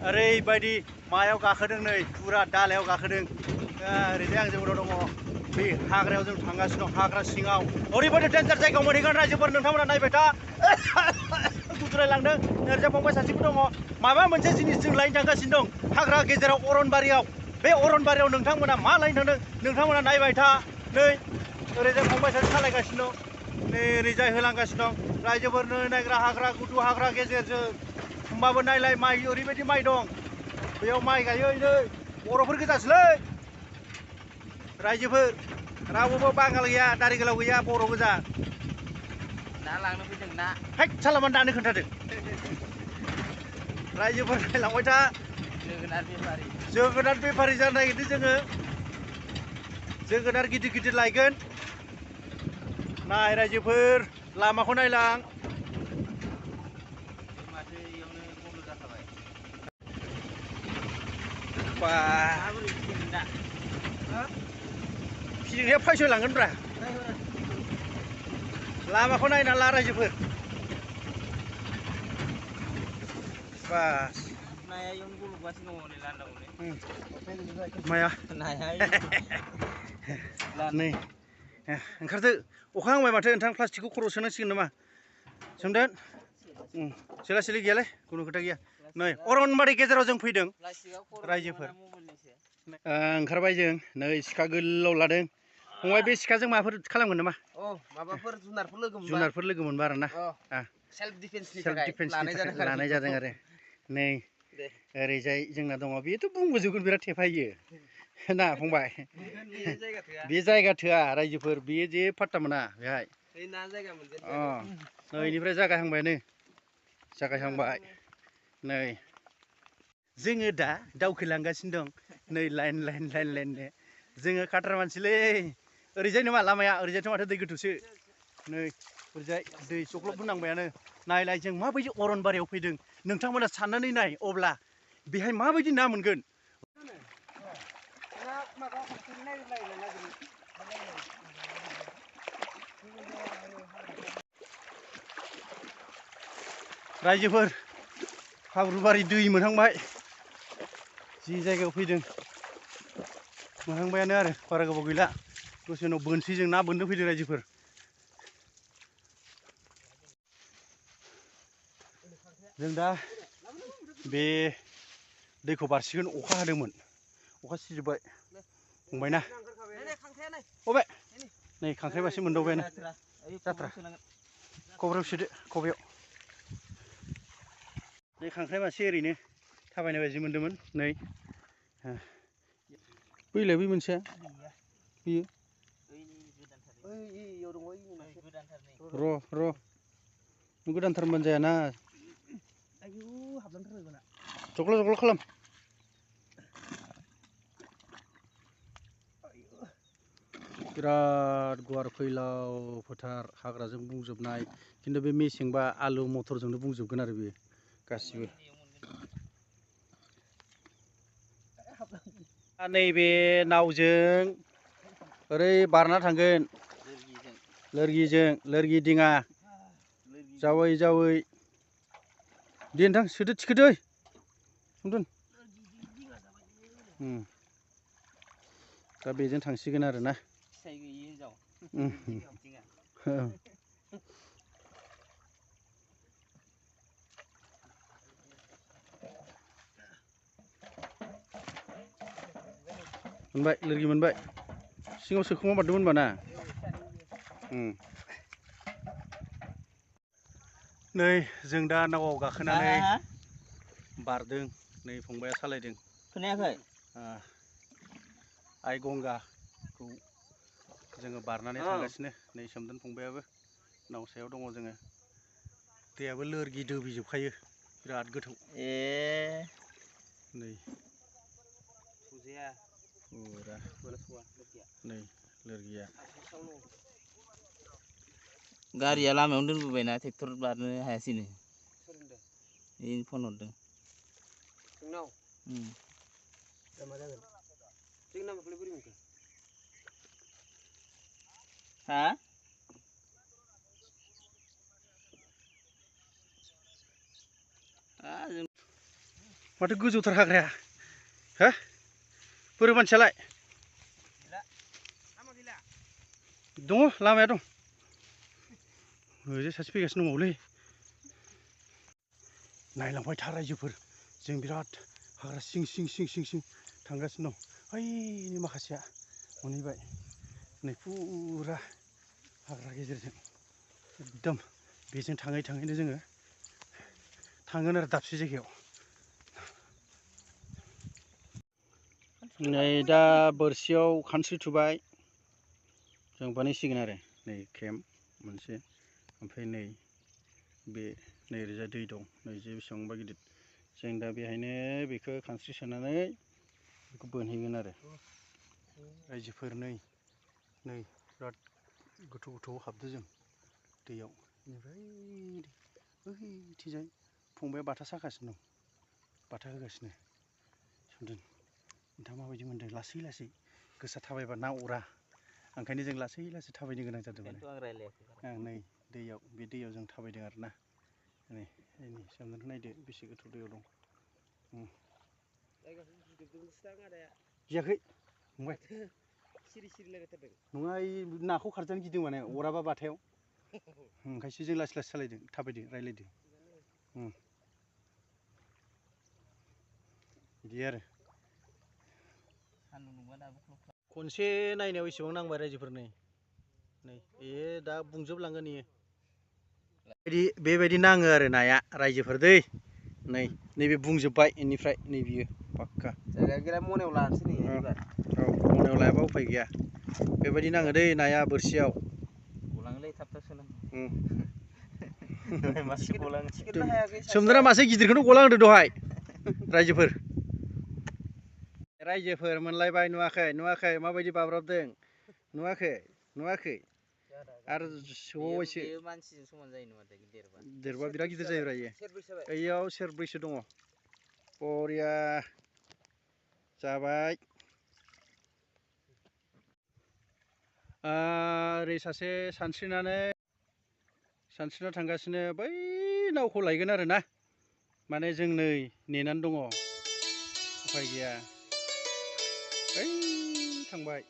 ओरैबायदि मायाव गाखोदों नै फुरा दालायाव गाखोदों ओरैजाय आंजों उनाव दङ बे हाग्रायाव जों थांगासिनो दं हाग्रा सिङाव ओरैबायदि डेन्जार जायगायाव मोनहैगोन रायजोफोर नोंथांमोना नायबाय था गुजुरायलांदों ओरैजाय फंबाय सासेबो दङ माबा मोनसे जिनिस जों लायनो थांगासिनो दं हाग्रा गेजेराव अरनबारियाव बे अरनबारियाव नोंथांमोना मा लायनो थांदों नोंथांमोना नायबाय था नै ओरैजाय फंबाय सासे सालायगासिनो दं नै ओरैजाय होलांगासिनो दं रायजोफोरनो नायग्रा हाग्रा गुदु हाग्रा गेजेरजों होमबाबो नायलाय माइ ओरैबायदि माइ दं बेयाव माइ गायो नै बर'फोर गोजासोलै रायजोफोर रावबो बांगाल गैया दारि गोलाव गैया बर' गोजा ना लांनो फैदों ना हैद सालामान दानो खोन्थादों रायजोफोर नायलांबाय था जोगोनार बेफारि जानो नागिरदों जोङो जोगोनार गिदिर गिदिर लायगोन नाय रायजोफोर लामाखौ नायलां माथो इयावनो बन्द जाखाबाय बा माबोरै फिसिगोन दा फिसिनाया फायस'लांगोनब्रा लामाखौ नायना ला रायजोफोर बास नाया इयावनो गलबगासिनो दङ नै लान्दांआवनो माया नाया नै ओंखारदो अखा हांबाय माथो नोंथां प्लास्टिकखौ खर'आव सोनांसिगोन नामा सोमदोन सोला सोलि गैयालै खुनु खोथा गैया नै अरनबारि गेजेराव जों फैदों रायजोफोर ओंखारबाय जों नै सिखा गोलाव लादों फंबाय बे सिखाजों माबाफोर खालामगोन नामा माबाफोर जुनारफोर लोगो मोनबा आरोना सेल्फ डिफेन्सनि थाखाय लानाय जादों आरो नै ओरैजाय जोंना दङ बेथ' बुंबोजोबगोन बिराद थेफायो ना फंबाय बे जायगा थोआ रायजोफोर बेयो जे फात्ता मोना बेहाय नैनिफ्राय जागायहांबायानो जागायहांबाय नै जोङो दा दावखोलांगासिनो दं नै लाइन लाइन लाइन लाइननो जोङो खाथ्रा मानसिलै ओरैजाय नङा लामाया ओरैजायथ' माथो दै गोथौसो नै ओरैजाय दै चक्लब होनांबायानो नायलाय जों माबायदि अरनबारियाव फैदों नोंथांमोना साननानै नाय अब्ला बेहाय माबायदि ना मोनगोन रायजोफोर हाब्रुबारि दै मोनहांबाय जि जायगायाव फैदों मोनहांबायानो आरो बारा गोबाव गैला दसे उनाव बोनसै जों ना बोननो फैदों रायजोफोर जों दा बे दैखौ बारसिगोन अखा हादोंमोन अखा सिजोब्बाय फंबायना अबे नै खांख्राइ मासे मोनदावबायानो जात्रा खबायाव सोदो खबायाव नै खांख्राइ मासे ओरैनो थाबायनाय बायदि मोनदोंमोन नै बैलाय बै मोनसेया बेयो र' गोदानथार होनबानो जायाना जग्ल' जग्ल' खालाम बिराद गुवार फैलाव फोथार हाग्राजों बुंजोबनाय खिन्थु बे मेसेंबा आलु मथरजोंनो बुंजोबगोन आरो बे गासिबो नैबे नावजों ओरै बारना थांगोन लोरगिजों लोरगि दिङा जावै जावै दे नोंथां सोदो थिखोदो सोमदोन दा बेजों थांसिगोन आरो ना मोनबाय लोरगि मोनबाय सिङाव सोखोमा बारदोंमोन होनबा ना नै जों दा नावआव गाखोनानै बारदों नै फंबाया सालायदों खोनायाखै आइ गंगाखौ जोङो बारनानै थांगासिनो नै सोमदोन फंबायाबो नाव सायाव दङ जोङो दैयाबो लोरगि दोबैजोबखायो बिराद गोथौ नै नै लोरगिया गारिया लामायावनो दोनबोबायना ट्रेक्टर बारनो हायासैनो फन हरदों नोंनाव मा जागोन जों नाम्बारखौलाय बोरै मोनखो हा माथो गोजौथार हाग्राया हा बोरो मानसियालाय दङ लामाया दं ओरै सासे फैगासिनो दंबावलै नायलांबाय था रायजोफोर जों बिराद हाग्रा सिं सिं थांगासिनो दं ओइ माखासेया मोनहैबाय नै फुरा हाग्रा गेजेरजों एकदम बेजों थाङैनो जोङो थांगोन आरो दाबसे जायगायाव नै दा बोरसियाव खानस्रि थुबाय जों बानायसिगोन आरो नै केम्प मोनसे ओमफ्राय नै बे नै ओरैजा दै दं नैजे बेसेबांबा गिदिर जों दा बेहायनो बेखौ खानस्रि सोनानै बेखौ बोनहैगोन आरो रायजोफोर नै बिराद गोथौ हाबदो जों दैयाव बेनिफ्राय ओइथिंजाय फंबाया बाथा सागासिनो दं बाथा होगासिनो सोमदोन नोंथाङा माबायदि मोनदों लासै गोसा थाबायबा ना अरा ओंखायनो जों लासै थाबायनो गोनां जादों माने नै दैयाव बे दैयाव जों थाबायदों आरो ना नै सोमदोनखौ नायदो बेसे गोथौ दैयाव दं गियाखै फंबाय नङा ओइ नाखौ खारजानो गिदों माने अराबा बाथायाव ओंखायसो जों लासै सालायदों थाबायदों रायलायदों बिदि आरो खनसे नायनायाव एसेबां नांबाय रायजोफोर नै दा बुंजोबलांगोन इयो बेबायदि नाङो आरो नाया रायजोफोर दै नैबे बुंजोब्बाय बेनिफ्राय नै बियो पाक्का मनायाव लानोसै नै एबार मनायाव लायाबा उफाय गैया बेबायदि नाङो दै नाया बोरसियाव गलांलै थाब सोलों सोमदोना मासे गिदिरखौनो गलांदों दहाय रायजोफोर मोनलायबाय नुवाखै माबायदि बाब्राबदों नुवाखै आरो सौबायसो मानसिजों समान जायो नामा देरबा बिराद गिदिर जायो इयो ओइयाव सेरब्रैसो दङ बरिया जाबाय ओरै सासे सानस्रिना थांगासिनो बै नावखौ लायगोन आरो ना माने जों नै नेनानै दङ उफाय गैया ओइ थांबाय